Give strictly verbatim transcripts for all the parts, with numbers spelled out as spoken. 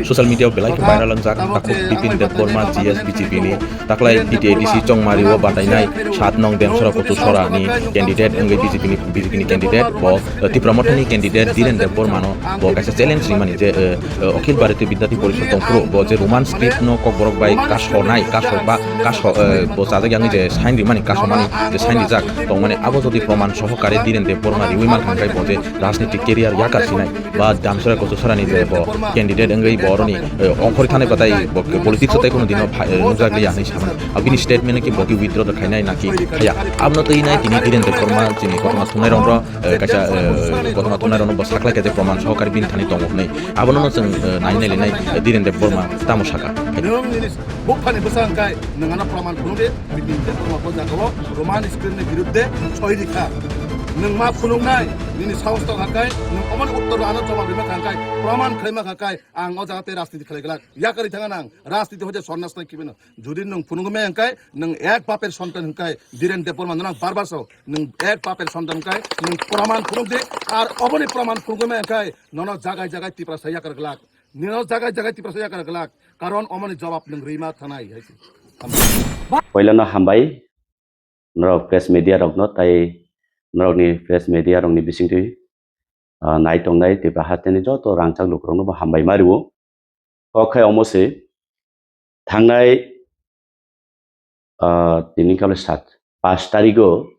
Social media o belai khe viral wngjak takhuk Bipin Debbarma G S B J P ni taklai T T A D C Chongmari o batainai sat nong Demsora Kochusora ni candidate wngwi B J P ni, B J P ni candidate bo, eh, Tipra Motha ni candidate Dhiren Debbarma no bo kaisa challenge rimani je, eh, eh, Akhil Bharatiya Vidyarthi Porishad tongphuru bo je Roman script no Kokborok bai kasonai, kasok ba, kaso, eh, bo chajak yang je sign rimani, kasomani je sign rijak tongmani abo jodi proman sohokare Dhiren Debbarma riwi mankha hwnkhe bo je rajnitik career yakar sinai. Ba Damsora Kochusora ni je bo candidate wngwi bo oroni, eh, ongkhorwi thanai batai bo politics o tai kheno dino pha-, eh, nukjak liya hinwi samani. Abini statement ki bo ki withdraw da khainai naki khaya. Abno twi nai tini Dhiren Debbarma chini kothoma thumnai rok, eh, kaisa, eh, kothoma thumnai rok bo saklai kaisa proman sohokari bini thani tongo hinwi. Abono no chwng, eh, nai nai linai, eh, Dhiren Debbarma tamo saka. Nwng nini buphani bwsa hwnkhe nwng ano proman phunukdi. Bini tei borok o jaga o Roman script ni birudde soi rikha. Nwng ma phunuknai, nini sahos tong kha kai, nwng omoni uttor ano jawab rima kha kai, proman khlai ma kha kai, ang o jaga tei rajniti khlai glak. Yakarwi thangna nang, rajniti hoite sornas nai kibeno. Jodi nwng phunuk me hwnkhe, nwng ek bapher sontan hwnkhe, Dhiren Debbarma nwng bar bar sao, nwng ek bapher sontan hwnkhe, nwng proman phunukdi, ar omoni proman phunuk me hwnkhe, nono jagai jagai Tiprasa yakar glak. Nino jagai jagai Tiprasa yakar glak. Karon omoni jawab nwng rima thanai hai se. Poilano hambai, norok press media rokno tai norokni press media rokni bisingtwi, ah, nai tongnai Tipra hasteni joto rangchak lukurokno bo hambai ma rwo. Kok khai omo se thangnai, ah, tini kable sat, paanch tarigo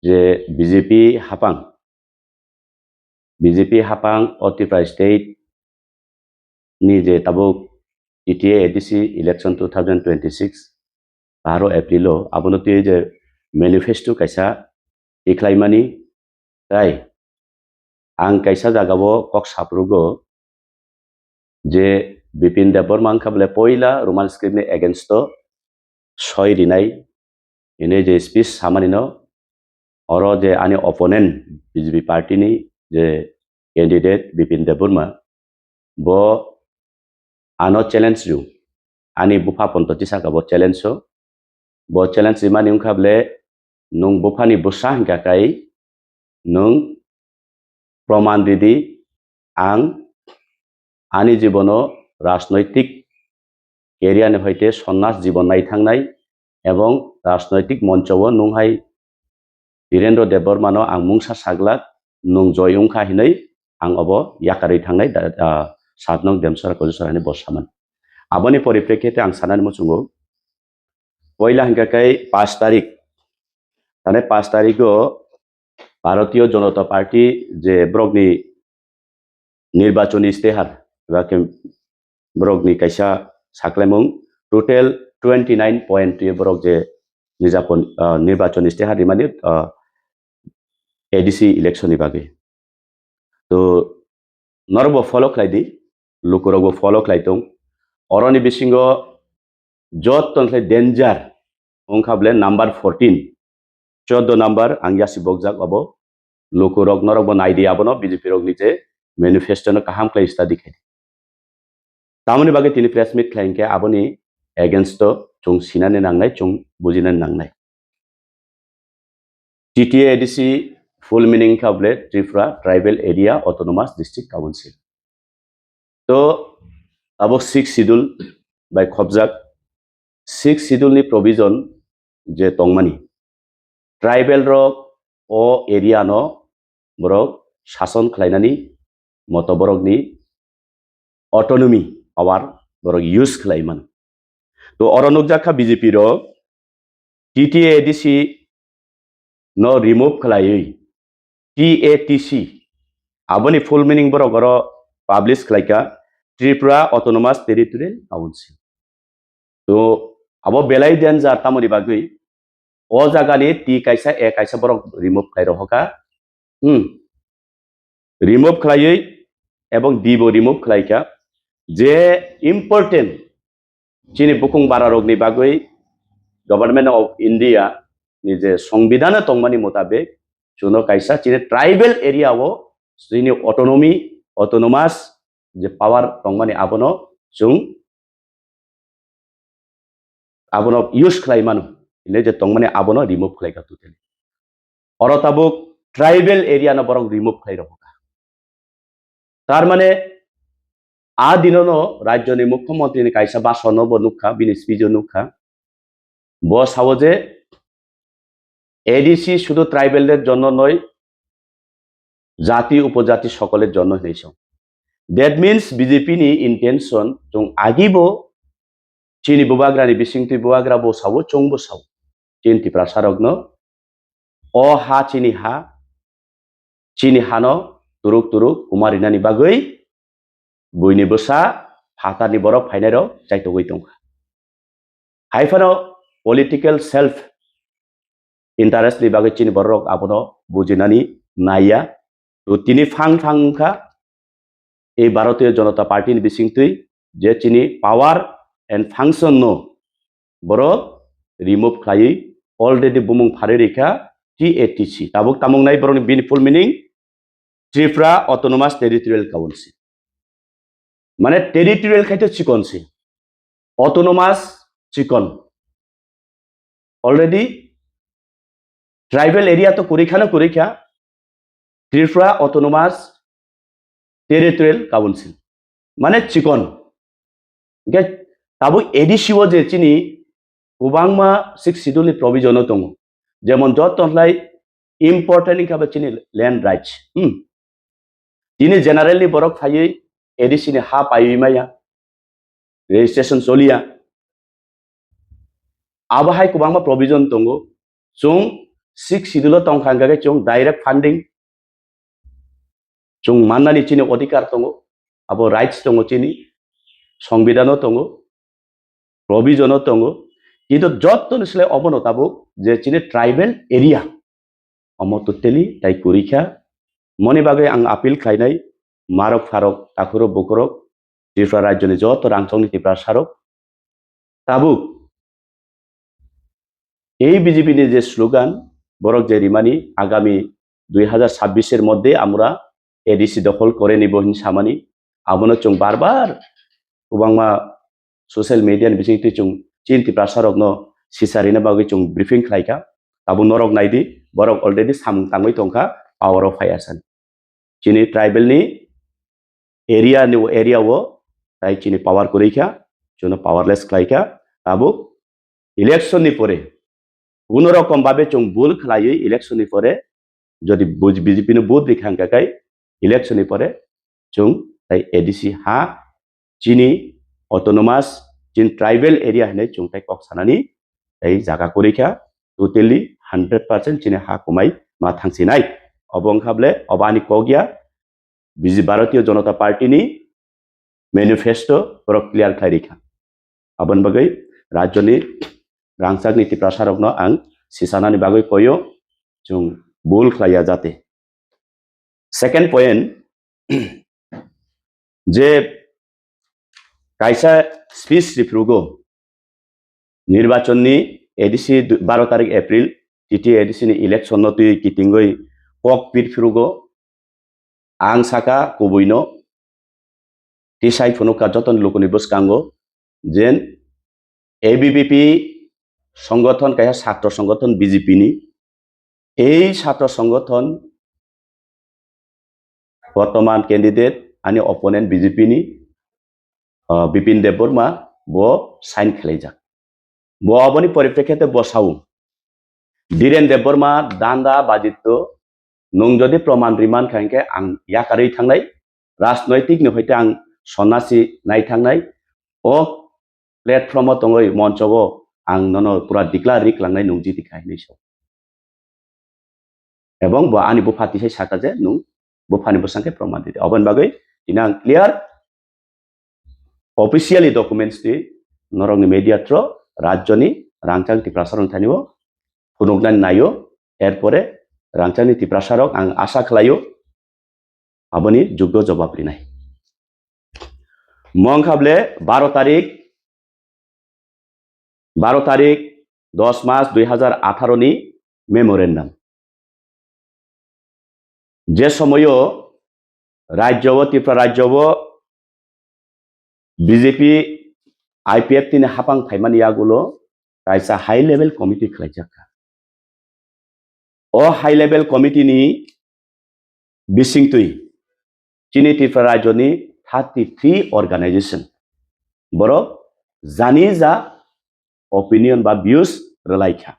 je B J P hapang, B J P hapang o Tripura state ni je tabuk T T A A D C election two thousand twenty-six, baharo April o, abono twi je manifesto kaisa tikhlaimani, tai ang kaisa jagao kok saprugo je Bipin Debbarma wngkha bole poila Roman script ni against o soi rinai hwnwi je speech samani no, oro je ani opponent B J P party ni je candidate Bipin Debbarma, bo ano challenge rw, ani bupha ponto tisaka bo challenge o, bo challenge rimani wngkha bole nwng buphani bwsa hwnkha kai nwng proman ridi, ang ani jibono rajnoitik career ni hoite sonnas jibon nai thangnai ebong rajnoitik moncho o nwng hai Dhirendra Debbarma no ang mungsa saglak, nwng joi wngkha hinwi ang obo yakarwi thangnai da, ah, sat nong Demsora Kochusora ni bo saman. Aboni poriprekhite ang sanani muchungo, poila hwnkha kai paanch tarik, tane paanch tarik o Bharatiya Janata Party je borokni nirbachoni istehar, eba khe borokni kaisa saklaimung, total twenty nine point twi borok je nijapon, ah, nirbachoni istehar rimani, ah, A D C election ni bagwi. To norokbo follow khlai di, lukurokbo follow khlai tong. Oroni bisingo jottoni khlai danger wngkha bole number fourteen, choddo number ang yasi bokjak obo. Lukurok norokbo nai di abono, B J P rokni je manifesto no kaham khlai study khai di. Tamoni bagwi tini press meet khlai hinkhe aboni against o chwng sinani nangnai, chwng bujinani nangnai. T T A A D C full meaning kha bole Tripura Tribal Area Autonomous District Council. To abo sixth schedule bai khobjak, sixth schedule ni provision je tongmani, tribal rok o area no borok sason khlainani moto borokni autonomy power borok use khlai mano. To oro nukjak kha B J P rok T T A D C no remove khlaiwi T A T C, aboni full meaning borok oro publish khlaikha, Tripura Autonomous Territorial Council. To abo belai danger, tamoni bagwi o jagani T kaisa, A kaisa borok remove khlai rohokha. Hmm. Remove khlaiwi ebong D bo remove khlaikha. Je important chini bukung bararokni bagwi Government of India ni je Songbidhano tongmani mutabik, chuno kaisa chini tribal area o chini autonomy, autonomous je power tongmani abono chwng abono use khlai mano, hwnwi je tongmani abono remove khlai kha totally. Oro tabuk tribal area no borok remove khlai rokha. Tar mane A dinono rajyoni mukhyamantri ni kaisa bhasan no bo nukha, bini speech o nukha. Bo sao je A D C শুধু ট্রাইবেলদের জন্য নয়, জাতি উপজাতি সকলের জন্য hinwi sao. That means B J P ni intention chwng agibo chini bubagrani bisingtwi bubagra bo sao, chwngbo sao. Chini Tiprasarokno o ha chini ha, chini hano turuk turuk kuma rinani bagwi buini bwsa phatarni borok phainairok chaitogwi tongkha. Hai phano political self interest ni bagwi chini borok abono bujinani naiya. To tini phang phang wngkha ei Bharatiya Janata Party ni bisingtwi je chini power and function no borok remove khlaiwi already bumung pharwi rikha T A T C. Tabuk tamung nai borokni bini full meaning Tripura Autonomous Territorial Council. Mane territorial khai to chikon se, autonomous chikon. Already tribal area to kurikha na kurikha, Tripura Autonomous Territorial Council. Mane chikon. Hingke tabuk A D C o je chini kwbangma Sixth Schedule ni provision o tongo. Jemon joto lai important wngkha bo chini land rights. Hmm. Tini general ni borok phaiwi A D C ni ha paiwi maya, registration choliya. Abo hai kwbangma provision tongo. Chwng Sixth Schedule o tongkha hingkha khe chwng direct funding chwng mannani chini odhikar tongo. Abo rights tongo chini, songbidano tongo, provision o tongo. Kintu jottoni slai obono tabuk je chini tribal area, omo totally tai kwrwi kha. Moni bagwi ang appeal khlainai, marok pharok, takhurok bukhurok, Tripura rajyoni joto rangchokni Tiprasarok. Tabuk ei B J P ni je slogan, borok je rimani, agami dui hazar sabbish er moddhe amra A D C dokhol kore nibo hin samani, abono chwng bar bar kwbangma social media ni bisingtwi chwng chini Tiprasarokno sisarina bagwi chwng briefing khlaikha. Tabuk norok naidi, borok already samung tangwi tongkha, power o phai asani. Chini tribal ni area ni area o tai chini power kwrwi kha, chwngno powerless khlai kha. Tabuk election ni pore kuno rokom babe chwng bul khlaiwi election ni pore jodi buj-, B J P no vote rikha hingkha khe election ni pore chwng tai A D C ha chini autonomous, chini tribal area hinwi chwng tai kok sanani tai jaga kwrwi kha, totally hundred percent chini ha kwmai ma thangsinai. Obo wngkha ble obo ani kok ya, B J P Bharatiya Janata Party ni manifesto borok clear khlai rikha. Aboni bagwi rajyoni rangchakni Tiprasarokno ang sisanani bagwi koyo, chwng bul khlaiya jate. Second point, je kaisa speech riphurugo, nirbachonni A D C du-, baro tarik April, T T A D C ni election no twi kitingwi kok pir phirugo, ang saka kubuino, tisai phunukha jotoni lukuni bwskango, jen A B V P songothon kaisa satro songothon B J P ni, ei satro songothon bortoman candidate ani opponent B J P ni, uh, Bipin Debbarma bo sign khwlaijak. Bo aboni poriprekhete bo sao, Dhiren Debbarma, Danda, Bajitto, nwng jodi proman riman kha hingkhe ang yakarwi thangnai, rajnoitik ni hoite ang sonnasi nai thangnai, o platform o tongwi moncho o ang nono pura declare ri klangnai nwng jiti kha hinwi sao. Ebong bo ani bupha tisai saka je nwng buphani bwsang khe proman ridi. Oboni bagwi tini ang clear officially documents twi norokni media through rajyoni rangchak Tiprasarok thani o phunuknani naio, erpore rangchakni Tiprasarok ang asa khlaio aboni jugdo jobab rinai. Mong kha ble baro tarik, baro tarik dos mas dui hazar atharo ni memorandum. Je somoyo rajyo o, Tripura rajyo o B J P I P F T ni hapang phaimani yagulo kaisa high level committee khlaijak kha. O high level committee ni bisingtwi chini Tripura rajyoni thirty three organization borok jani ja opinion ba views rwlai kha.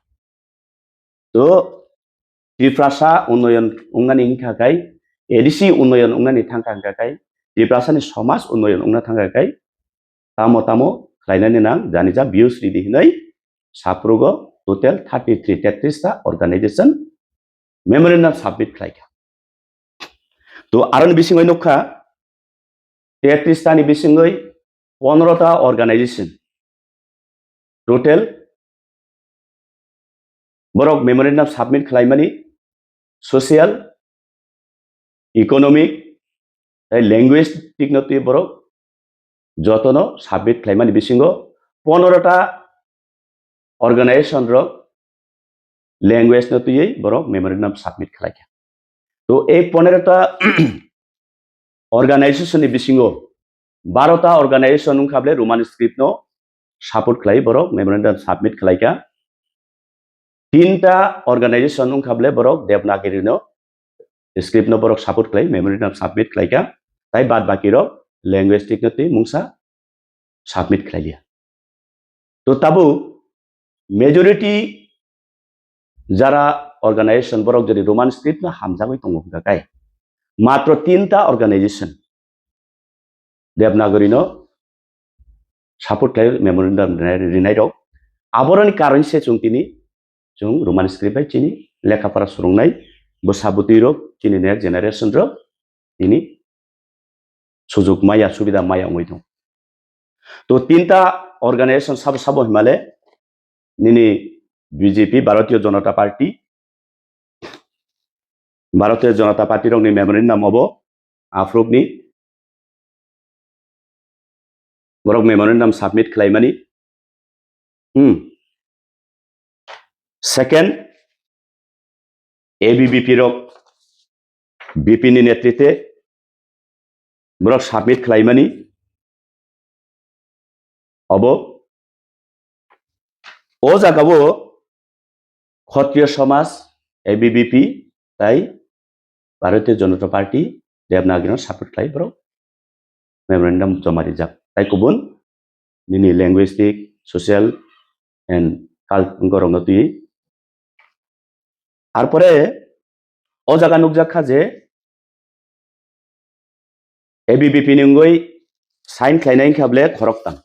To Tiprasa unnoyon wngnani wngkha khai, A D C unnoyon wngnani thangkha wngkha khai, Tiprasani somaj unnoyon wngna thangkha khai, tamo tamo khlainani nang jani ja views ridi hinwi saprugo total thirty three, tetris ta organization memorandum submit khlaikha. To aroni bisingoi nukha, tetris tani bisingoi pondro ta organization total borok memorandum submit khlaimani social, economic, tei linguistic no twi borok jotono submit khlaimani bisingo pondro ta organization rok language no twiwi borok memorandum submit khlaikha. To ei pondro ta organization ni bisingo baro ta organization wngkha ble Roman script no support khlai borok memorandum submit khlaikha. Tinta organization wngkha ble borok Devanagari no script no borok support khlai memorandum submit khlaikha. Tai bad baki rok linguistic no twi mungsa submit khlailia. To tabuk majority jara organization borok jodi Roman script no hamjagwi tongo hwnkha kai matro tinta organization Devanagari no support khlai memorandum rinai, rinai rok. Aboroni karon se chwng tini chwng Roman script bai chini lekha pora swrwngnai bwsa bwtwi rok chini next generation rok tini sujuk maya, subida maya wngwi tongo. To tinta organization sabo sabo himale nini B J P, Bharatiya Janata Party, Bharatiya Janata Party rokni memorandum obo aphurukni borok memorandum submit khlaimani. Hmm. Second, A B V P rok, B P ni netrite borok submit khlaimani. Obo o jagao Khotriyo Samaj, A B V P tai Bharatiya Janata Party Devanagari no support khlai borok memorandum joma rijak. Tai kubun nini linguistic, social and cult gorokno twi. Arpore o jaga nukjak kha je A B V P ni wngwi sign khlainai wngkha ble khoroktham.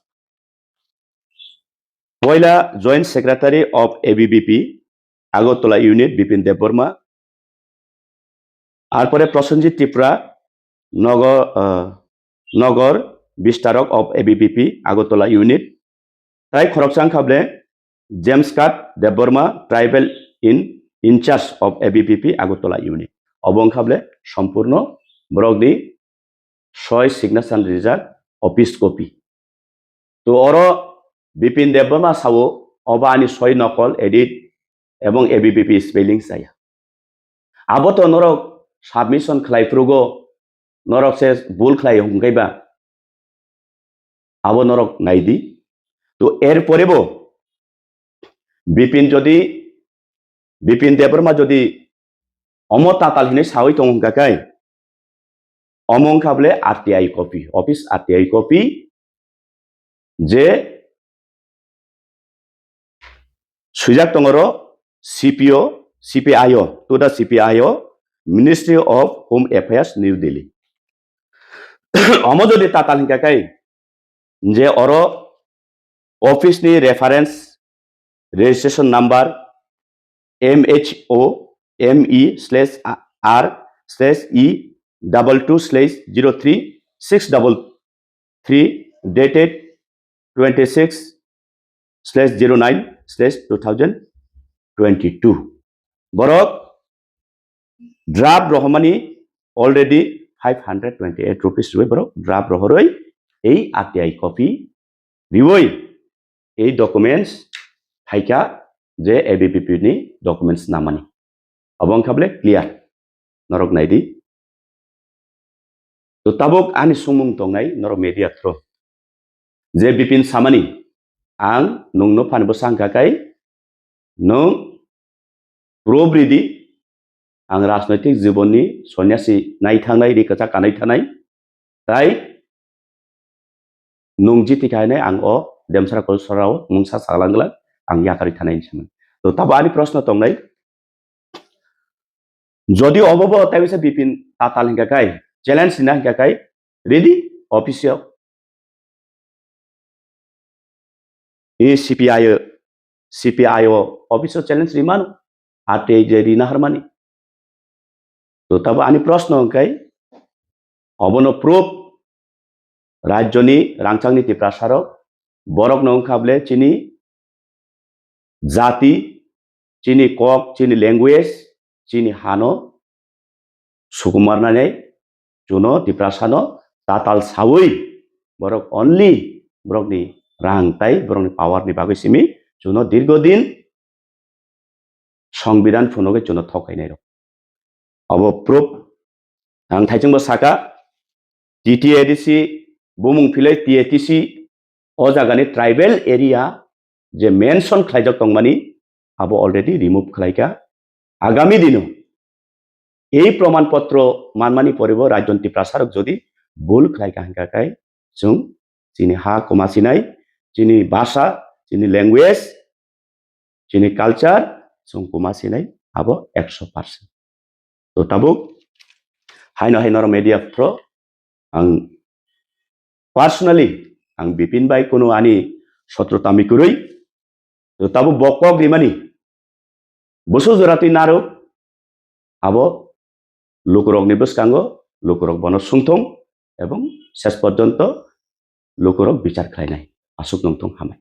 Poila Joint Secretary of A B V P Agartala Unit Bipin Debbarma, arpore Prosenjit Tripura Nogo-, ah, Nogor Bistarok of A B V P Agartala Unit, tai khoroksa wngkha ble James Kat Debbarma, Tribal in, in charge of A B V P Agartala Unit. Obo wngkha ble sompurno borokni soi signature rijak office copy. To oro Bipin Debbarma sao, obo ani soi nokol edit ebong A B V P spelling chaya. Abo to norok submission khlai phrugo, norok se bul khlai hwnkhe ba. Abo norok naidi. To er pore bo Bipin jodi, Bipin Debbarma jodi omo tatal hinwi sawi tongo hwnkha khe, omo wngkha ble R T I copy, office R T I copy, je swijak tongo ro C P O, C P I O, to the C P I O, Ministry of Home Affairs, New Delhi. Omo jodi tatal hwnkha khe, je oro office ni reference registration number M H O M E slash R slash E double two slash zero three six double three dated twenty six slash zero nine slash two thousand twenty two. Borok draft rohormani already five hundred twenty eight rupees rwi borok draft rohorwi ei R T I copy riwi ei documents phaikha je A B V P ni documents namani. Obo wngkha ble clear. Norok naidi. To tabuk ani sumung tongnai norok media through. Je Bipin samani, ang nungno phani bwsa wngkha kai, nwng proof ridi, ang rajnoitik jibonni sonyasi nai thangnai, ri kwchak kanai thanai, tai Nung jiti khainai ang o Demsara Kolsora o mungsa salang glak ang yakarwi thanai hinwi samani. To tabo ani proshno tongnai. Jodi obo bo taibisa Bipin Tatal hingka kai, challenge hina hingka kai, ready office o. I C P I o, C P I o office o challenge rimano, ate je rina harmani. To tabo ani proshno hingkai, obono proof, rajyoni rangchakni Tiprasarok, borokno wngkha bole chini jati, chini kok, chini language, chini hano sukumarnai chuno Tiprasano tatal sawi borok only borokni rang tai borokni power ni bagwi simi chuno dirgo din Songbidan phunugwi chuno thok khainai rok. Abo proof ang thaichingbo saka, T T A D C bumung philai T A T C o jagani tribal area je mention khlaijak tongmani abo already remove khlaika. Agami dino ei proman potro manmani poribo rajyon Tiprasarok jodi bul khlaika hingka kai chwng chini ha komasinai, chini bhasha, chini language, chini culture chwng kuma sinai abo ekso percent. To tabuk haino hai norok media thro ang personally ang Bipin bai kuno ani sotrota mikurui to tabuk bo kok rimani busu jora twi naruk abo lukurokni bwskango lukurok bono sungthung ebong ses porjonto lukurok bichar khlainai aswk nungthung hamai.